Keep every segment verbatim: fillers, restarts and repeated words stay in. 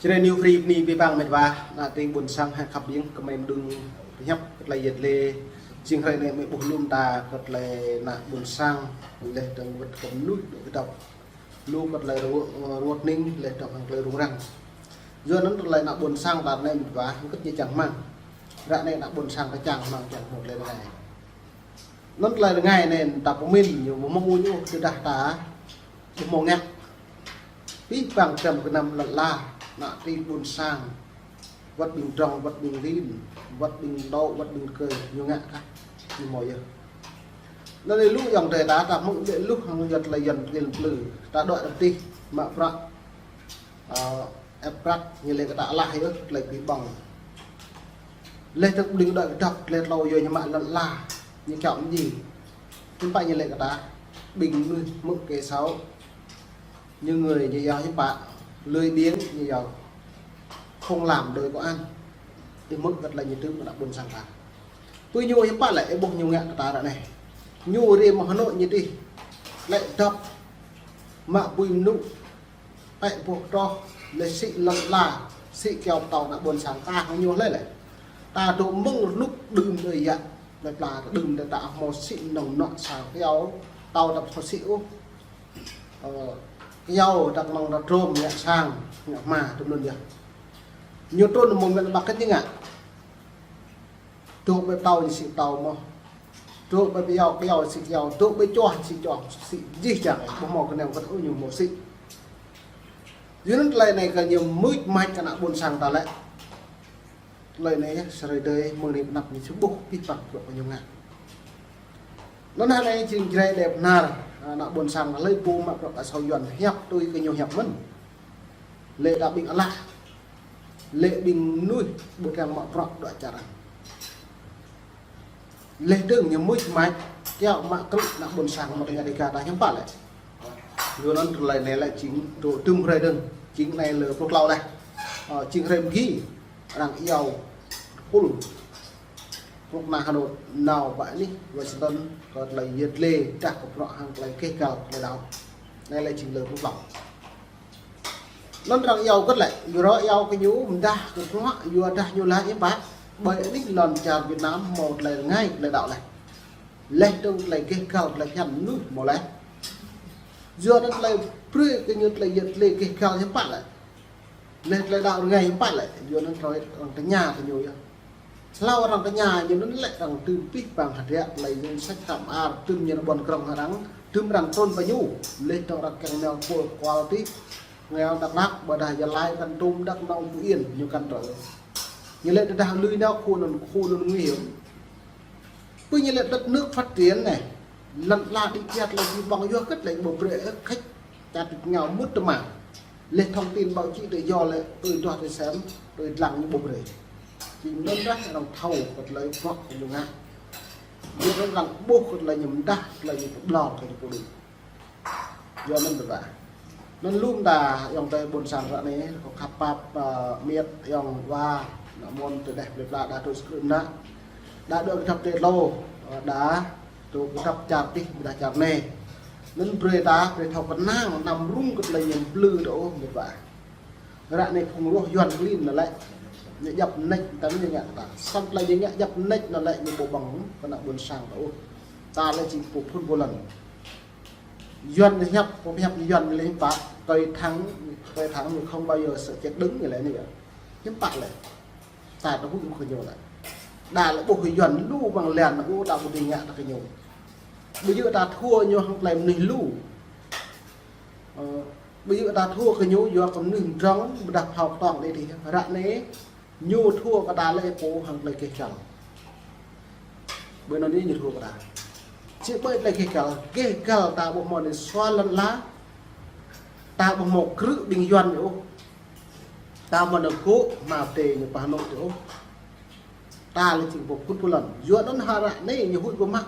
Čơđai New Free bơni abih bang met wa, ană tring ƀôn sang hăng khăp ƀing kơmơi mơđung pơhiăp kơ tơlơi yet lê. Jing hrơi anai mơi ƀuh lŏm ta kơ tơlơi ană ƀôn sang, laih dơ̆ng wơ̆t kơ mơnuih dŏ kơdŏp. Lu kơ tơlơi rơngot, rơngot hning, laih dơ̆ng hăng tơlơi rŭng răng. Yua anŭn tơlơi ană ƀôn sang ta anai met wa, hơget ñu čang rơmang. Ră anai ană ƀôn sang ta čang rơmang, čang hmâo tơlơi rơngai. Anŭn tơlơi rơngai anai ta pơmĭn ñu ƀu hmâo ôh ñu tơdah ta ƀu hmâo ngă. Abih bang trăm gơnam lŏn ala, ană tring ƀôn sang, wơ̆t ƀing drŏng, wơ̆t ƀing rin, wơ̆t ƀing dŏ, wơ̆t ƀing rơkơi, ñu ngă kah, ñu hmâo yơh. Anŭn lu ayŏng adơi ta, ta hmư̆ lĕ lu hăng yua tơlơi Yuan tơlơi plư, ta dŏ adih, mă bruă, ơ, ĕp prăk, ñu lĕ kơ ta alah yơh, tơlơi abih bang. Laih dơ̆ng ƀing dŏ kơdŏp, tơlơi tlâo yơh ñu mă lŏn ala, ñu kiaŏ mơñi. Hiư̆m pă ñu lĕ kơ ta, ƀing mơnuih hmư̆ kơ sâo, ñu ngơi ñu yua hiư̆m pă, lười biếng ñu yua, không làm đòi có ăn. Ih hmư̆ kơ tơlơi ñu tŭ kơ ană ƀôn sang ta. Pơ ñu hiư̆m pă lĕ, ih ƀuh ñu ngă kơ ta ră anai. Ñu rai mơ̆ng Hà Nội ñu dih, lĕ dŏp, mă apui mơnŭ, pĕ boh troh, laih sĭ lŏn ala, sĭ kiaŏ pơtâo ană ƀôn sang ta hăng ñu hlơi lĕ. Ta dŏ mơ̆ng rơnŭk đưm đơi yă, laih pla đưm đơi ta hmâo sĭ nŏng nŏ sang kiaŏ, pơtâo ta hmâo sĭ ôh. Ơ, kiaŏ ta kơnơ̆ng ta trôm ngă sang, ngă hma, tŭm anŭn yơh. Ñu trŭn mơ̆ng mĕt ƀă kơ ñu ngă. Dŏ ƀơi pơtâo ñu sĭ pơtâo mơ̆n. Dŏ ƀơi pơyâo, pơyâo sĭ pơyâo. Dŏ ƀơi čoh sĭ čoh. Sĭ jih jang. Ƀu hmâo kơnơ̆ng kơ ôh ñu hmâo sĭ. Yua anŭn tơlơi anai kơ ñu mưč mač kơ ană ƀôn sang ta lĕ. Tơlơi anai yơh, sa hrơi tơdơi, mơ̆ng anai pơ anăp ñu či ƀuh abih bang bruă kơ ñu ngă. Anŭn hơnai jing Jrai đe bơnar, ană ƀôn sang hlơi pô mă bruă kơ sâo Yuan hiăp tui kơ ñu hiăp mơ̆n. Lĕ ta ƀing alah. Lĕ ƀing mơnuih ƀu kiăng mă bruă dŏ čar arăng. Laih dơ̆ng ñu mưč mač, kiaŏ mă krư̆ ană ƀôn sang mă tơngia Dêga ta hiư̆m pă lĕ. Yua anŭn tơlơi anai lĕ jing dŏ tŭm hrơi dơ̆ng, jing anai lơ pluh klâo laih. Ơ, jing hrơi mơgi, arăng iâu, tơpul. Kơnuk kơna Hà Nội nao pơ anih Washington kơ tơlơi yet lê, dah kơ bruă hăng tơlơi gêh gal tơlơi đaŏ. Anai lĕ jing lơ pluh klâo. Anŭn arăng iâu hơget lĕ, yua rŏ iâu kơ ñu mơdah kơ bruă, yua dah ñu laĭ hiư̆m pă. Ƀơi anih lŏn čar Việt Nam hmâo tơlơi rơngai tơlơi đaŏ laih. Laih dơ̆ng tơlơi gêh gal tơlơi phiăn mơnuih hmâo laih. Yua anŭn tơlơi brơi kơ ñu tơlơi yet lê gêh gal hiư̆m pă lĕ. Laih tơlơi đaŏ rơngai hiư̆m pă lĕ, yua anŭn tơlơi arăng tơña kơ ñu yơh. Hlâo arăng tơña ñu anŭn lĕ arăng tŭm abih bang hơdră tơlơi danh sách tham ar, tŭm ñu ƀôn krong arăng, tŭm arăng trŭn pơ ñu, laih dơ̆ng arăng kiăng nao pơ kual tih, nao Dak Lak, ƀôdah Gia Lai, Kon Tum, Đắk Nông, Phú Yên, ñu kăn trŭn. Ñu lĕ tơdah lui nao khu anŭn, khu anŭn nguy hiểm. Pơ ñu lĕ đất nước phát triển anai, lŏn ala đĭ kyar tơlơi abih bang yua hơget lĕ ƀu brơi ôh, khač čar tih ngao mŭt tơma. Laih thông tin báo chí tự do lĕ tui duah tui sem, tui lăng ñu ƀu brơi. Jing anŭn rah arăng thâo kơ tơlơi bruă kơ ñu ngă. Yua anŭn arăng ƀuh kơ tơlơi ñu mơdah, tơlơi ñu pơblŏr kơ ñu pơđŭ. Yua anŭn tơdah. Anŭn lŏm ta ayŏng adơi ƀôn sang ră anai, kâo khăp pap, ơ, miet, ayŏng wa, ană mơ̆n tơdeh plơi pla đa dŏ sơkrư̆ mơnă. Đa dŏ kơdŏp tơlơi tlâo, ơ, đa dŏ kơdŏp čar tih, ƀôdah čar anai. Anŭn brơi ta, brơi thâo kơnang, anăm rŭng kơ tơlơi ñu plư dŏ ôh, met wa. Ră anai phung roh Yuan klin anŭn lĕ. Ñu djăp mơneč, tơdah ñu ngă kơ ta. Samơ̆ tơlơi ñu ngă djăp mơneč anŭn lĕ, ñu ƀu ƀơ̆ng kơ ană ƀôn sang ta ôh. Ta lĕ jing pô phŭn pô lŏn. Yuan ñu hiăp, pô hiăp Yuan ñu lĕ hiư̆m pă, tôi thắng, tôi thắng, nhưng không bao giờ sợ chết đứng ñu lĕ anai yơh. Hiư̆m pă lĕ. Ta tơhuĭ mơ̆ng kơ ñu lĕ. Đa lĕ ƀuh Yuan lu mơ̆ng lăn, ƀuh ta ƀu dưi ngă tơ kơ ñu. Ƀu djơ̆ ta thua ñu hăng tơlơi mơnuih lu. Ơ, ƀu djơ̆ ta thua kơ ñu, yua kơ mơnuih mdrŏng, ƀôdah phao kơtong đe đe. Ră anai, ñu thua kơ ta lĕ pô hăng tơlơi gêh gal. Ƀơi anŭn ñu thua kơ ta. Sĭ ƀơi tơlơi gêh gal, gêh gal ta ƀu hmâo anai sua lŏn ala, ta ƀu hmâo krư̆ ƀing Yuan ñu ôh. Ta hmâo anai gŏ, hmâo tê ñu pơ Hà Nội ñu ôh. Ta lĕ jing pô phŭn pô lŏn. Yua anŭn hră anai ñu huĭ pơmă.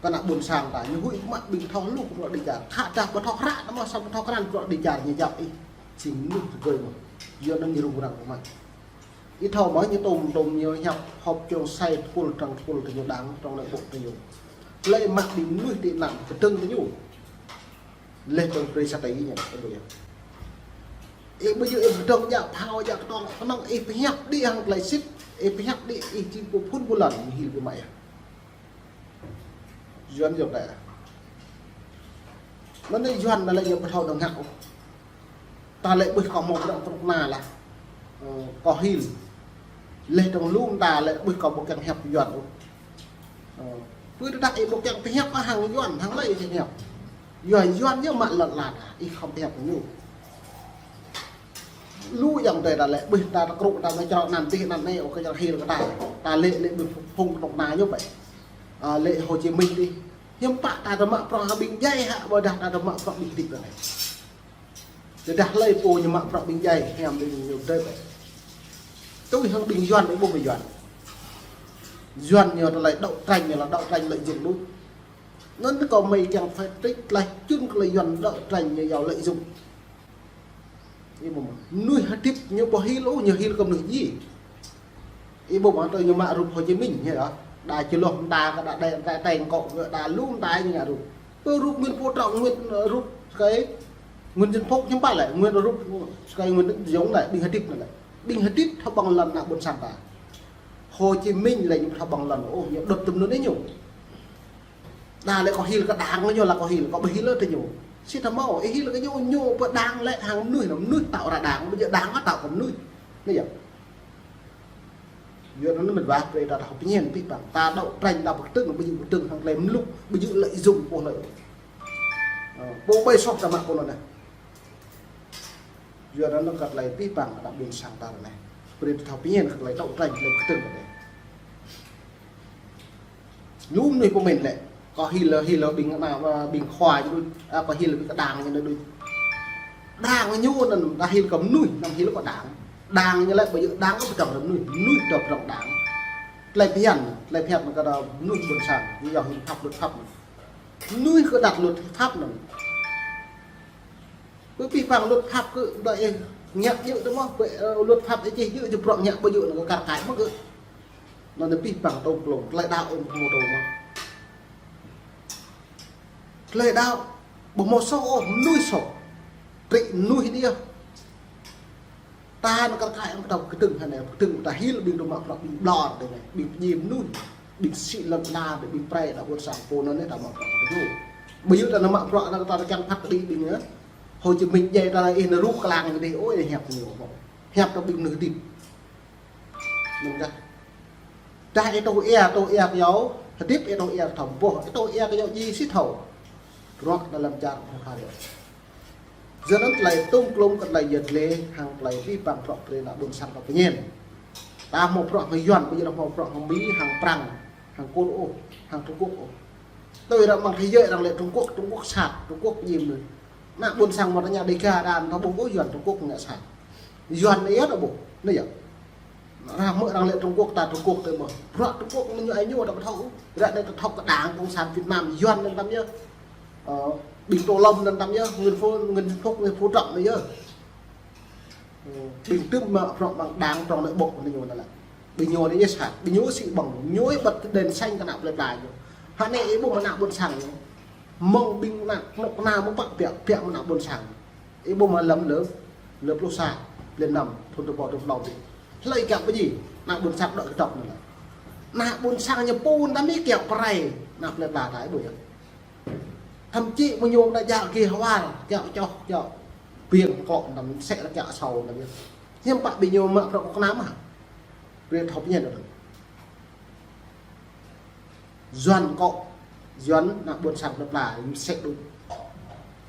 Kơ ană ƀôn sang ta, ñu huĭ mă ƀing thâo hluh bruă đĭ čar. Khă dah ƀu thâo hră, anăm mơ̆ samơ̆ ƀu thâo krăn bruă đĭ čar, ñu djăp ih. Jing mơnuih tơgơi mơ̆n. Yua anŭn ñu rŭng răng mơ̆n. Ih thâo mơ̆ ñu tŭm tŭm ñu hiăp họp črông sai tơpul, trăng tơpul tơ ñu đảng, trông lĕ ƀuh tơ ñu. Lĕ mă ƀing mơnuih tị nạn kơdơ̆ng tơ ñu. Laih dơ̆ng brơi sa tê ñu, tơ ñu. Ih ƀu djơ̆ ih pơdơ̆ng djă phao djă kơtong kơnơ̆ng ih pơhiăp đĭ hăng tơlơi sĭt, ih pơhiăp đĭ ih jing pô phŭn ƀu lŏn, ih hil ƀu mă yơh. Yuan yơh tĕ. Anŭn anai Yuan anai lĕ ñu ƀu thâo dơ̆ng ngă ôh. Ta lĕ ƀuh kâo hmâo pơdrŏng pơdrŏng kơna lah. Ơ, kâo hil. Leh dơ̆ng lŏm ta lĕ ƀuh kâo ƀu kiăng hiăp Yuan ôh. Ơ, pơ tơdah ih ƀu kiăng pơhiăp hăng Yuan, hăng hlơi ih hiăp. Yua Yuan ñu mă lŏn la ta, ih khŏm pơhiăp ñu. Lu yang tơi ta lĕ, ƀuh ta tơkrŭ ta mă črâo anăn tih anăn anai, ôh kơ črâo hil kơ ta. Ta lĕ lĕ ƀuh phung kơnuk kơna ñu ƀĕ. Ơ, lĕ Hồ Chí Minh đih. Hiư̆m pă ta tơ mă prŏng hăng ƀing djai hă, ƀôdah ta tơ mă prŏng ƀing hơdip ta anai. Tơdah hlơi pô ñu mă prŏng ƀing djai, hiam ƀing ñu tơi ƀĕ. Tui hăng ƀing Yuan, ƀing ƀuh ƀing Yuan. Yuan ñu tơlơi đấu tranh ñu là đấu tranh lợi dụng đôč. Anŭn kâo mơi kiăng phải trích tơlơi čun kơ tơlơi Yuan đấu tranh ñu yua lợi dụng. Ih ƀuh mơ̆n. Mơnuih hơdip ñu ƀu hil ôh, ñu hil kơ mơnuih djai. Ih ƀuh mơ̆n tơ ñu mă rup Hồ Chí Minh, hă? Đa čơlŏh mơta kơ đa đe, đa teng kŏ kơ đa lu mơta ñu ngă rup. Pơ rup Nguyễn Phú Trọng, Nguyễn, ơ, rup sơkai Nguyễn Xuân Phúc hiư̆m pă lĕ, Nguyễn rup sơkai Nguyễn Tấn Dũng lĕ, ƀing hơdip anŭn lĕ. Ƀing hơdip thâo ƀơ̆ng lŏn ană ƀôn sang ta. Hồ Chí Minh lĕ ñu thâo ƀơ̆ng lŏn, ôh, ñu đŏt tơm anŭn ñu. Đa lĕ kâo hil kơ đảng ñu lah kâo hil, kâo ƀu hil ôh tơ ñu. Sĭt thâo hmâo, ih hil kơ ñu, ñu pơ đảng lĕ hăng mơnuih, mơnuih tạo ra đảng, ƀu djơ̆ đảng ăt tạo kơ mơnuih. Anai yơh. Yua anŭn mơ̆n wah brơi ta thâo pơñen pih păng. Ta đấu tranh ta pơkơdơ̆ng, ƀu djơ̆ pơkơdơ̆ng hăng tơlơi mlŭk, ƀu djơ̆ lợi dụng pô hlơi. Ơ, pô ƀai soh ta mă pô anŭn anai. Yua anŭn kơ tơlơi pih păng ană ƀôn sang ta anai. Brơi ta thâo pơñen kơ tơlơi đấu tranh, tơlơi pơkơdơ̆ng anai. Lu mơnuih pơmĭn lĕ, kâo hil, hil ƀing ană, ƀing khua ñu đôč, a, kâo hil ƀing kơ đảng ñu đôč. Đảng ñu anŭn ta hil kơ mơnuih, anăm hil kơ đảng. Đảng ñu lĕ ƀu djơ̆ đảng kơ pơdrŏng mơnuih, mơnuih dŏ pơdrŏng đảng. Tơlơi phiăn, tơlơi phiăn kơ mơnuih ƀôn sang, ñu yua hil pháp luật pháp. Mơnuih kơ đặt luật pháp anŭn. Pơ pih păng luật pháp kơ đa ih ngă djơ̆ tơ mơ̆n, pơ, ơ, luật pháp ih čih djơ̆, djơ̆ bruă ngă ƀu djơ̆ anŭn kơ kar kaĭ mơ̆n kơ. Anŭn anai pih păng tơm klŏng, tơlơi đaŏ ih ƀu hmâo tơm mơ̆n. Tơlơi đaŏ, ƀu hmâo soh ôh, mơnuih soh. Trĭ mơnuih đĭ yơh. Ta anŭn kar kaĭ ƀu thâo kơdơ̆ng hă anai, kơdơ̆ng ta hil ƀing tơ mă prŏng ƀing ƀlŏr tơ anai, ƀing pơdjai mơnuih, ƀing sĭ lŏn la, ƀing prai đa ƀôn sang pô anŭn anai ta mă prŏng kơ ñu. Ƀu djơ̆ ta anŭn mă prŏng anŭn ta kiăng phat kơđi ƀing anŭn. Hồ Chí Minh djai ta ih anŭn ruh klang ñu đih, ôi, hiăp ñu ƀu. Hiăp ta ƀing mơnuih hơdip. Mơ̆n kah. Dah ih tŭ ia, tŭ ia kơ yua hơdip, ih tŭ ia kơ thâo boh, ih tŭ ia kơ yua djai sĭt thâo. Bruă đa lăm čar pơhơr yơh. Yua anŭn tơlơi tơm klŏng kơ tơlơi yơh lĕ hăng tơlơi pih păng bruă brơi ană ƀôn sang ta pơñen. Ta hmâo bruă hăng Yuan, ƀu djơ̆ ta hmâo bruă hăng Mi, hăng Prăng, hăng Kur ôh, hăng Trung Quốc ôh. Tui arăng mơ̆ng thế giới arăng lĕ Trung Quốc, Trung Quốc sat, Trung Quốc pơdjai mơnuih. Ană ƀôn sang mơ̆ ta ngă Đêga đa ta ƀuh ôh Yuan Trung Quốc ngă sat. Yuan anai yơh ta ƀuh, anai yơh. Arăng mơ̆ arăng lĕ Trung Quốc ta Trung Quốc tơ mơ̆n. Bruă Trung Quốc anŭn ñu ai ñu ta ƀu thâo. Ră anai ta thâo kơ đảng cộng sản Việt Nam Yuan anŭn tăm yơh. Ơ, ƀing Tô Lâm anŭn tăm yơh, Nguyễn Phú, Nguyễn Phúc, Nguyễn Phú Trọng anŭn yơh. Ơ, ƀing tơm mă prŏng ƀăng đảng trong nội bộ anŭn ñu anŭn lĕ. Ƀing ñu anai yơh sat, ƀing ñu sĭ ƀơ̆ng, ñu ih bật đèn xanh kơ ană plơi pla ñu. Hă anai ih ƀuh mơ̆n ană ƀôn sang ñu. Mơ̆ng ƀing ană kơnuk kơna mơ̆ng pă biă, biă mơ̆n ană ƀôn sang. Ih ƀuh mơ̆n lăm lơ, lơ pluh sa, lơ năm, thun tơpă tơpă tih. Hlơi kiăng pơdjai, ană ƀôn sang đuaĭ kơdŏp anŭn lĕ. Ană ƀôn sang ñu pô anŭn ta mĭn kiăng pơrai, ană plơi pla ta ih ƀuh yơh. Thậm chí mơ̆ng ñu anŭn djă kơ hwar, kiăng čoh, kiăng ƀiêng klŏ anŭn sĕ kiăng asâo anŭn yơh. Hiư̆m pă ƀing ñu mă prŏng kơnam hă. Brơi thâo pơñen anŭn. Yuan kŏ, Yuan ană ƀôn sang plơi pla, mơsĕ đôč.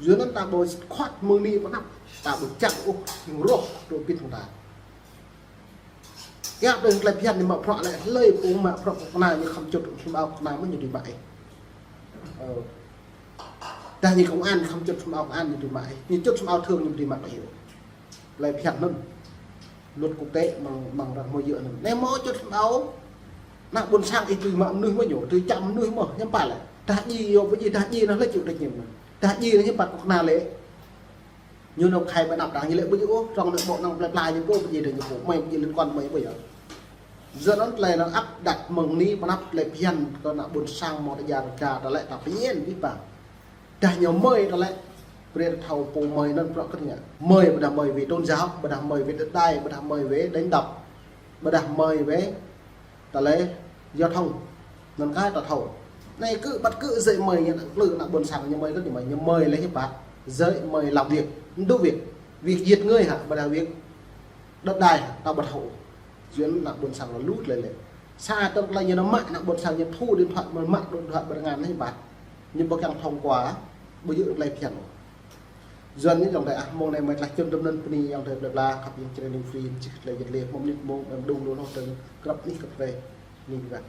Yuan anŭn ta ƀu khuăt mơ̆ng anai pơ anăp, ta ƀu čang ôh, hing roh, tơ pit hăng ta. Kiăng đơ̆ng tơlơi phiăn anai mă prŏng lĕ, hlơi pô mă prŏng kơnam ñu khŏm čut sum ao kơnam ñu dưi mă ih. Ơ. Dah ñu công an khŏm čut sum ao công an ñu dưi mă ih. Ñu čut sum ao thường ñu dưi mă ih. Tơlơi phiăn anŭn. Luật quốc tế mơ̆ng, mơ̆ng arăng hmâo yơh anŭn. Anai hmâo čut sum ao. Ană ƀôn sang ih tui mă mơnuih mơ̆ ñu, tui čăm mơnuih mơ̆, hiư̆m pă lĕ. Dah djai yơh, ƀu djai dah djai anŭn hlơi chịu trách nhiệm anŭn. Dah djai anŭn hiư̆m pă kơ kơnam lĕ. Ñu nao khai ƀơi anăp đảng ñu lĕ ƀu djơ̆ ôh, trong nội bộ anŭn plơi pla ñu pô ƀu djơ̆ đơ̆ng ñu pô, mơi ƀu djơ̆ liên quan mơi ƀu djơ̆. Yua anŭn tơlơi anŭn áp đặt mơ̆ng anai pơ anăp tơlơi phiăn kơ ană ƀôn sang mơ̆ ta djă rơka ta lĕ ta pơñen pih păng. Dah ñu mơi ta lĕ. Brơi ta thâo pô mơi anŭn prŏ kơ ñu. Mơi ƀôdah mơi wĕ tôn giáo, ƀôdah mơi wĕ đất đai, ƀôdah mơi wĕ đánh đập, ƀôdah mơi wĕ tơlơi giao thông. Anŭn kơ ta thâo. Anai kơ, ƀăt kơ jơ̆ mơi ñu, lư ană ƀôn sang ñu mơi kơ ñu mơi, ñu mơi lĕ hiư̆m pă. Jơ̆ mơi làm việc, đủ việc. Việc giết người hă, ƀôdah việc đất đai hă, ta ƀu thâo. Yua anŭn ană ƀôn sang lŭ lĕ lĕ. Sa tơlơi ñu nao mă ană ƀôn sang ñu thu điện thoại, mă điện thoại ƀơi rơngan anai ƀă. Ñu ƀu kiăng thông qua, ƀu djơ̆ tơlơi phiăn. Yua anŭn ayŏng adơi ah, mông anai mơi tơlơi čun tơm anŭn bơni ayŏng adơi plơi pla, khăp yang čơreng ling free, čih tơlơi jĕt lĕ, mông anai mông, em đung đung hŏ tơng, krăp anih krăp tơi, ling bơngăt.